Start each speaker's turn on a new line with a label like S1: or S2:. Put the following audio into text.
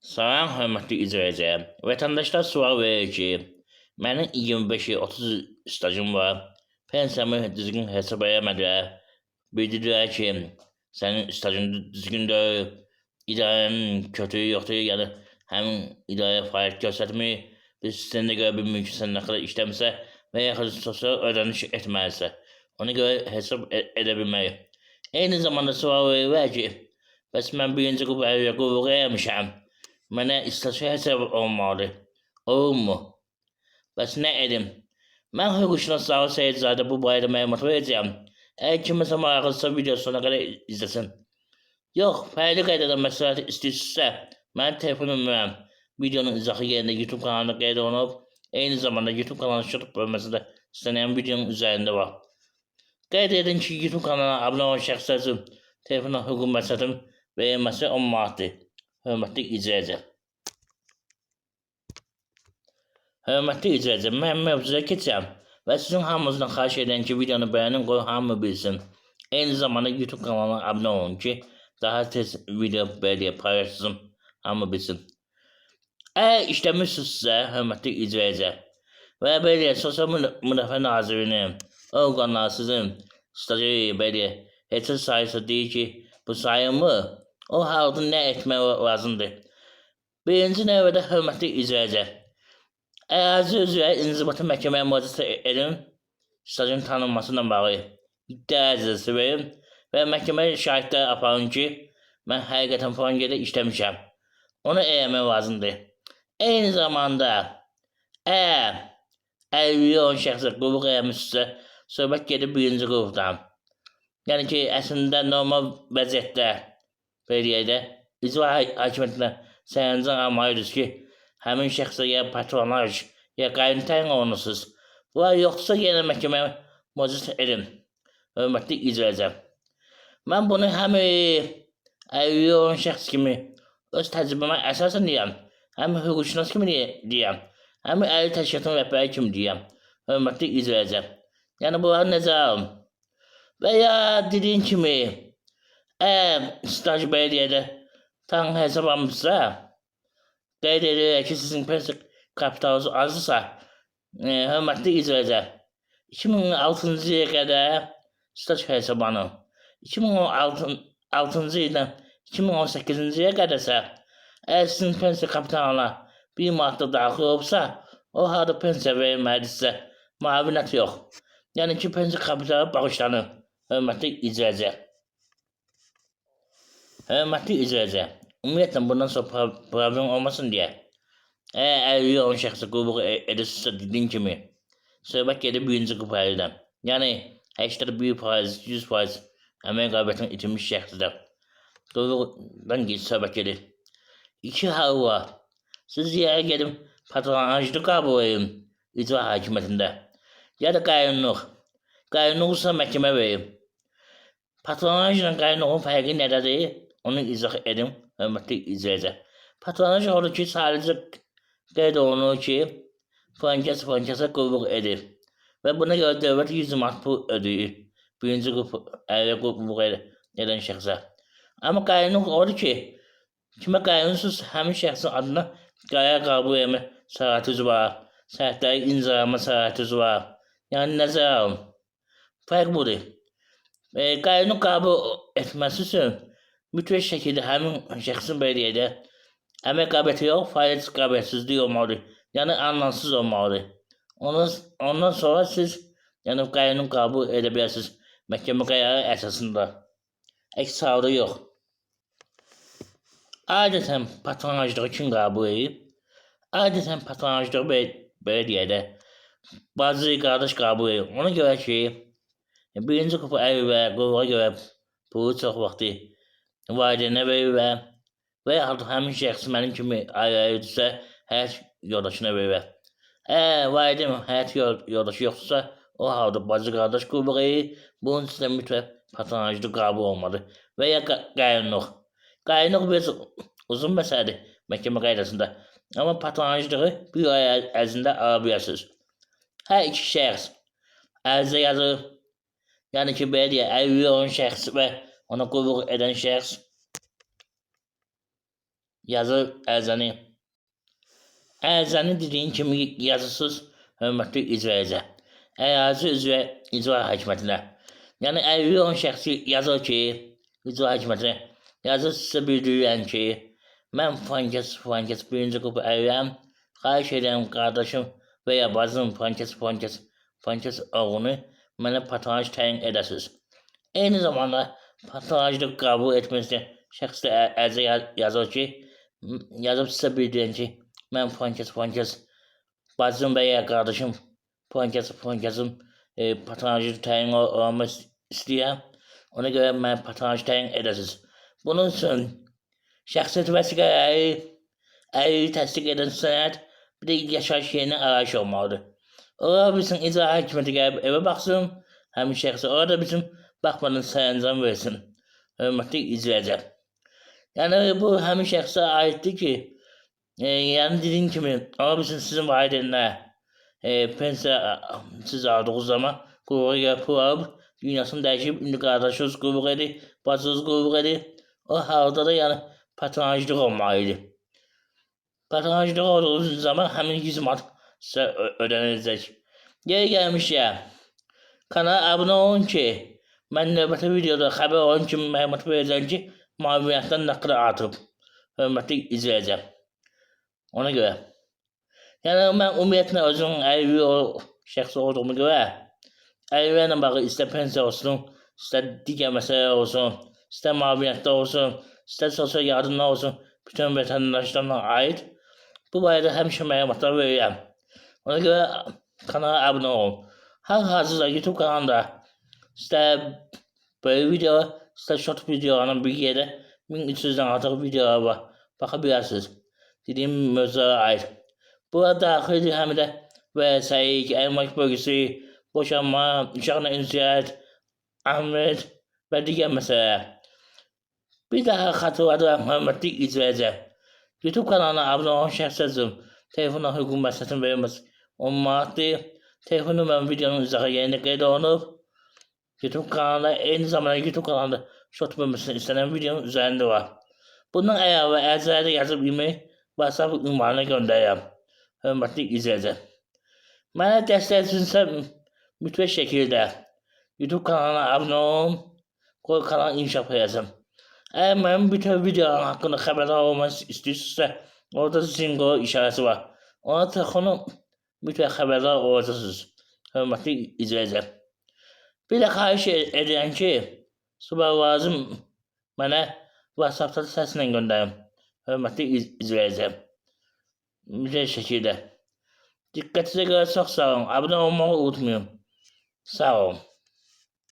S1: Salam hörmətli izləyicilər. Vətəndaşlar sual verir ki, mənim 25-30 stajım var. Pensiyamı düzgün hesab eləmədilər. Bildirdilər ki, sənin stajın düzgün deyil, idarənin kötüyü yoxdur, yəni həmin idarə fəaliyyət göstərmir. Biz sənə görə bilmirik ki, sən nə qədər işləmisə və yaxud sosial ödəniş etməlisə. Ona görə hesab edə bilmərik. Eyni zamanda sual verirlər ki, bəs mən birinci qrup əlilliyə qulluq eləmişəm. Mənə staj hesab olmalıdır. Olurmu? Bəs nə edim? Mən hüquqşünas Zaur Seyidzadə bu barədə məlumat verəcəyəm. Əgər kiməsə maraqlıdırsa video sonuna qədər izləsin. Yox, fərqli qaydada məsləhət istəyirsinizsə, mənim telefon nömrəm videonun izahı yerində YouTube kanalında qeyd olunub. Eyni zamanda YouTube kanalının short bölməsində istənilən videonun üzərində var. Qeyd edin ki, YouTube kanalına abunə olan şəxslər üçün telefonla hüquq məsləhətim verilməsi 10 manatdır. Hörmətli izləyicilər. Hörmətli izləyicilər, mən mövzuya keçirəm və sizin hamınızdan xahiş edirəm ki, videonu bəyənin, qoy hamı bilsin. Eyni zamanda YouTube kanalına abunə olun ki, daha tez video belə deyə paylaşsın, hamı bilsin. Əgər işləmişsinizsə, hörmətli izləyicilər, və belə deyək, Sosial Müdafiə Nazirliyinin orqanları sizin stajı belə deyək, hesab sayısı deyir ki, bu sayılmır, o halda nə etmək lazımdır? Birinci növbədə hörmətli izləyicilər, ərazi üzrə inzibati məhkəməyə müraciət edin, stajın tanınması ilə bağlı iddia ərizəsi verin və məhkəməyə şahidlər aparın ki, mən həqiqətən falan yerdə işləmişəm. Onu eləmək lazımdır. Eyni zamanda, əgər əlilliyi olan şəxsə qulluq eləmişsə, söhbət gedir birinci qrupdan. Yəni ki, əslində normal vəziyyətdə, belə deyək də, icra hakimiyyətinə sərəncam almalıdır ki, həmin şəxsə ya patronaj, ya qayyum təyin olunursunuz. Bunlar yoxdursa, yenə məhkəməyə müraciət edin. Hörmətli izləyicilər. Mən bunu həm əlilliyi olan şəxs kimi öz təcrübəmə əsasən deyirəm, həm hüquqşünas kimi deyirəm, həm əlil təşkilatının rəhbəri kimi deyirəm. Hörmətli izləyicilər. Yəni bunları nəzərə alın. Və ya dediyim kimi, əgər staj belə deyək də tam hesablanmışsa, qeyd edirək ki, sizin pensiya kapitalınız azdırsa, hörmətli izləyicilər, 2006-cı ilə qədər staj hesablanır. 2016-cı ildən 2018-ci ilə qədərsə, əgər sizin pensiya kapitalına 1 manat da daxil olubsa, o halda pensiya verilməlidirsə, müavinət yox. Yəni ki, pensiya kapitalı bağışlanır. Hörmətli izləyicilər. Hörmətli izləyicilər, ümumiyyətlə bundan sonra problem olmasın deyə, əgər əlilliyi olan şəxsə qulluq edirsinizsə, dediyim kimi, söhbət gedir birinci qrup əlildən. Yəni 81%, 100% əmək qabiliyyətini itirmiş şəxsdən. Qulluqdan söhbət gedir. İki hal var. Siz yerə gedin, patronajlı qəbul edin icra hakimiyyətində. Ya da qayyumluq. Qayyumluqsa məhkəmə verin. Patronajla qayyumluğun fərqi nədədir? Onu izah edim, hörmətli izləyicilər. Patronaj odur ki, sadəcə qeyd olunur ki, filankəs filankəsə qulluq edir. Və buna görə dövlət 100 manat pul ödəyir. Birinci qrup əlilliyə qulluq edən şəxsə. Amma qayyumluq odur ki, kimə qayyumsuz, həmin şəxsin adına qərar qəbul etmə səlahiyyətiniz var. Sənədləri imzalama səlahiyyətiniz var. Yəni nəzərə alın. Fərq budur. Qayyumluq qəbul etməsi üçün mütləq şəkildə həmin şəxsin belə deyək də, əmək qabiliyyəti yox, fəaliyyət qabiliyyətsizliyi olmalıdır. Yəni anlamsız olmalıdır. Ondan sonra siz yəni qayyumluq qəbul edə bilərsiniz məhkəmə qərarı əsasında. Əks halda yox. Adətən patronajlığı kim qəbul edir? Adətən patronajlığı belə deyək də, bacı qardaş qəbul edir. Ona görə ki, birinci qrup əl və qulluğa görə pulu çox vaxtı valideynə verirlər və yaxud həmin şəxs mənim kimi ailəlidirsə, həyat yoldaşına verirlər. Əgər valideyn həyat yoldaşı yoxdursa, o halda bacı qardaş qulluq edir. Bunun üçün də mütləq patronajlı qəbul olmalıdır. Və ya qayyumluq. Qayyumluq biraz uzun məsələdir məhkəmə qaydasında. Amma patronajlığı bir ay ərzində ala bilərsiniz. Hər iki şəxs ərizə yazır. Yəni ki, belə deyək, əlilliyi olan şəxs və ona qulluq edən şəxs. Yazır ərizəni. Ərizəni dediyim kimi yazırsınız, hörmətli izləyici. Ərazi üzrə icra hakimiyyətinə. Yəni əlilliyi olan şəxsi yazır ki, icra hakimiyyətinə yazır, sizə bildirirəm ki, mən filankəs filankəs birinci qrup əliliyəm. Xahiş edirəm qardaşım və ya bacım filankəs filankəs filankəs oğlunu mənə patronaj təyin edəsiniz. Eyni zamanda patronajı qəbul etməsinə şəxs də ərizə yazır ki, yazıb sizə bildirirəm ki, mən filankəs filankəs bacım və ya qardaşım filankəs filankəsin patronajı təyin olmaq istəyirəm. Ona görə mənə patronaj təyin edəsiniz. Bunun üçün şəxsiyyət vəsiqələri, əlilliyi təsdiq edən sənəd, bir də yaşayış yerinə arayış olmalıdır. Ola bilsin icra hakimiyyəti gəlib evə baxsın, həmin şəxsə orada bizim baxmadan sərəncam versin. Hörmətli izləyici. Yəni bu həmin şəxsə aiddir ki, yəni dediyim kimi, ola bilsin sizin valideynlər pensiya siz aldığınız zaman qulluğa görə pul alıb, dünyasını dəyişib, indi qardaşınız qulluq edir, bacınız qulluq edir. O halda da yəni patronajlıq olmalıdır. Patronajlıq olduğu zaman həmin 100 manat sizə ödəniləcək. Yeri gəlmişəm. Kanala abunə olun ki, mən növbəti videoda xəbər olun ki, məlumat verəcəm ki, müavinətdən nə qədər artıb. Hörmətli izləyicilər. Ona görə. Yəni mən ümumiyyətlə özüm əlilliyi o şəxs olduğuma görə əlilliklə bağlı istər pensiya olsun, istər digər məsələ olsun, istər müavinətdə olsun, istər sosial yardımlar olsun, bütün vətəndaşlarına aid bu barədə həmişə məlumatlar verirəm. Ona görə kanala abunə olun. Hal-hazırda YouTube kanalında istər böyle video, istər short videolarının bir yerdə 1300-dən artıq videolar var. Baxa bilərsiniz. Dediyim mövzulara aid. Bura daxildir həm də vərəsəlik, əmlak bölgüsü, boşanma, uşaqla ünsiyyət, əmr və digər məsələlər. Bir daha xatırladıram, hörmətli izləyicilər. YouTube kanalına abunə olan şəxslər üçün telefonla hüquq məsləhətin verilməsi 10 manatdır. Telefon nömrəm videonun izahı yerində qeyd olunub. YouTube kanalında, eyni zamanda YouTube kanalında short bölməsində istənilən videonun üzərində var. Bundan əlavə ərizələri də yazıb e-mail, WhatsApp ünvanına göndərirəm. Hörmətli izləyicilər. Mənə dəstək üçünsə mütləq şəkildə YouTube kanalına abunə olun, qoy kanal inkişaf eləsin. Əgər mənim bütün videolarım haqqında xəbərdar olmaq istəyirsinizsə, orada zınqrov işarəsi var. Ona toxunub mütləq xəbərdar olacaqsınız. Hörmətli izləyicilər. Bir də xahiş edirəm ki, suallarınızı mənə WhatsApp-da səslə göndərin. Hörmətli izləyicilər. Mütləq şəkildə. Diqqətinizə görə çox sağ olun. Abunə olmağı unutmayın. Sağ olun.